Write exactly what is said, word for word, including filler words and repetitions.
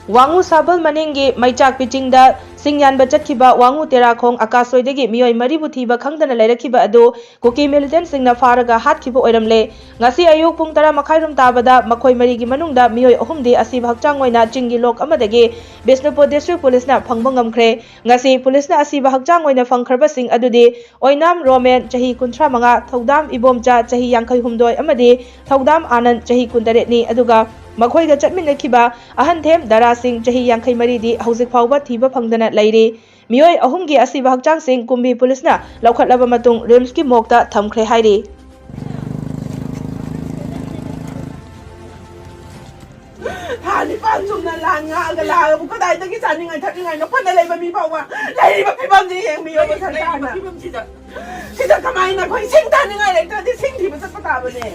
ꯋꯥꯉꯨ ꯁꯥꯕꯜ ꯃꯅꯤꯡꯒꯤ ꯃꯩꯆꯥꯛꯄꯤ ꯆꯤꯡꯗ ꯁꯤꯡ ꯌꯥꯟꯕ ꯆꯠꯈꯤꯕ ꯋꯥꯉꯨ ꯇꯦꯔꯥꯈꯣꯡ ꯑꯀꯥꯁꯣꯏꯗꯒꯤ ꯃꯤꯑꯣꯏ ꯃꯔꯤꯕꯨ ꯊꯤꯕ ꯈꯪꯗꯅ ꯂꯩꯔꯛꯈꯤꯕ ꯑꯗꯨ ꯀꯨꯀꯤ ꯃꯤꯂꯤꯇꯦꯟꯠꯁꯤꯡꯅ ꯐꯥꯔꯒ ꯍꯥꯠꯈꯤꯕ ꯑꯣꯏꯔꯝꯂꯦ꯫ ꯉꯁꯤ ꯑꯌꯨꯛ ꯄꯨꯡ ꯇꯔꯥ ꯃꯈꯥꯏꯔꯣꯝ ꯇꯥꯕꯗ ꯃꯈꯣꯏ ꯃꯔꯤꯒꯤ ꯃꯅꯨꯡꯗ ꯃꯤꯑꯣꯏ ꯑꯍꯨꯝꯗꯤ ꯑꯁꯤꯕ ꯍꯛꯆꯥꯡ ꯑꯣꯏꯅ ꯆꯤꯡꯒꯤ ꯂꯣꯛ ꯑꯃꯗꯒꯤ ꯕꯤꯁꯅꯨꯄꯨꯔ ꯗꯤꯁꯇ꯭ꯔꯤꯛ ꯄꯨꯂꯤꯁꯅ ꯐꯪꯕ ꯉꯝꯈ꯭ꯔꯦ꯫ ꯉꯁꯤ ꯄꯨꯂꯤꯁꯅ ꯑꯁꯤꯕ ꯍꯛꯆꯥꯡ ꯑꯣꯏꯅ ꯐꯪꯈ꯭ꯔꯕꯁꯤꯡ ꯑꯗꯨꯗꯤ ꯑꯣꯏꯅꯥꯝ ꯔꯣꯃꯦꯟ, ꯆꯍꯤ ꯀꯨꯟꯊ꯭ꯔꯥ ꯃꯉꯥ, ꯊꯧꯗꯥꯝ ꯏꯕꯣꯝꯆꯥ, ꯆꯍꯤ ꯌꯥꯡꯈꯩ ꯍꯨꯝꯗꯣꯏ, ꯑꯃꯗꯤ ꯊꯧꯗꯥꯝ ꯑꯥꯅꯟ, ꯆꯍꯤ ꯀꯨꯟꯇꯔꯦꯠꯅꯤ꯫ ꯑꯗꯨꯒ ꯃꯈꯣꯏꯒ ꯆꯠꯃꯤꯟꯅꯈꯤꯕ ꯑꯍꯟꯊꯦꯝ ꯗꯔꯥ ꯁꯤꯡ, ꯆꯍꯤ ꯌꯥꯡꯈꯩ ꯃꯔꯤꯗꯤ ꯍꯧꯖꯤꯛ ꯐꯥꯎꯕ ꯊꯤꯕ ꯐꯪꯗꯅ ꯂꯩꯔꯤ꯫ ꯃꯤꯑꯣꯏ ꯑꯍꯨꯝꯒꯤ ꯑꯁꯤꯕ ꯍꯛꯆꯥꯡꯁꯤꯡ ꯀꯨꯝꯕꯤ ꯄꯨꯂꯤꯁꯅ ꯂꯧꯈꯠꯂꯕ ꯃꯇꯨꯡ ꯔꯤꯝꯁꯀꯤ ꯃꯣꯔꯒꯇ ꯊꯝꯈ꯭ꯔꯦ ꯍꯥꯏꯔꯤ꯫ ꯊꯥ ꯅꯤꯄꯥꯟ ꯆꯨꯝꯅ ꯂꯥꯟ ꯉꯥꯛꯑꯒ ꯂꯥꯛꯑꯒꯕꯨ ꯀꯗꯥꯏꯗꯒꯤ ꯆꯥꯅꯤꯡꯉꯥꯏ ꯊꯛꯅꯤꯡꯉꯥꯏꯅꯣ? ꯐꯅ ꯂꯩꯕ ꯃꯤ ꯐꯥꯎꯕ ꯂꯩꯔꯤꯕ ꯐꯤꯕꯝꯁꯤ ꯌꯦꯡꯕꯤꯌꯣꯕ ꯁꯔꯀꯥꯔꯅ꯫ ꯐꯤꯕꯝꯁꯤꯗ ꯁꯤꯗ ꯀꯃꯥꯏꯅ ꯑꯩꯈꯣꯏ ꯁꯤꯡ ꯊꯥꯅꯤꯡꯉꯥꯏ ꯂꯩꯇ꯭ꯔꯗꯤ ꯁꯤꯡ ꯊꯤꯕ ꯆꯠꯄ ꯇꯥꯕꯅꯦ꯫